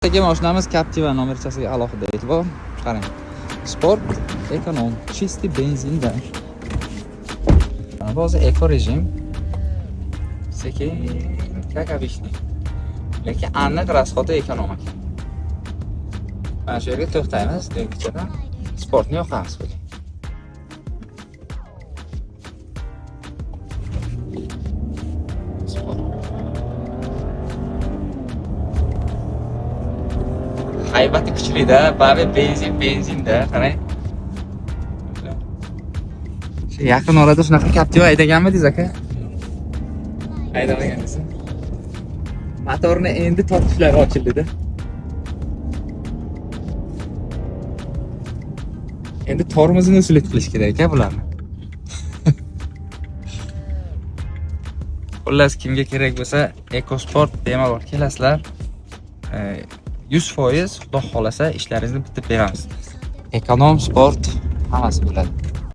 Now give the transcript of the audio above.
Ertaga mashinamiz Captiva nomerchasiga alohida e'tibor. Qarang. Sport, ekonom, чистый benzinda. Mana bu hozir eko rejim. Sekin, как обычно. Lekin aniq расход i ekonom ekan. Mana shu yerga to'xtaymiz, deykichada. Sportni yoqamiz bugun. Sport. Haybati kuchlida, baribir benzin benzinda, qarang. Shu yaqin orada shunaqa Captiva haydaganmidingiz, aka? Haydamagansiz. Motorni endi tortishlari ochildida. Endi tormozini usulit qilish kerak aka bularni. Xullas, kimga kerak bo'lsa, EcoSport bemalol kelasizlar. 100% Xudo xolasa ishlaringizni bitib beramiz. Ekonom, sport hammasi bo'ladi.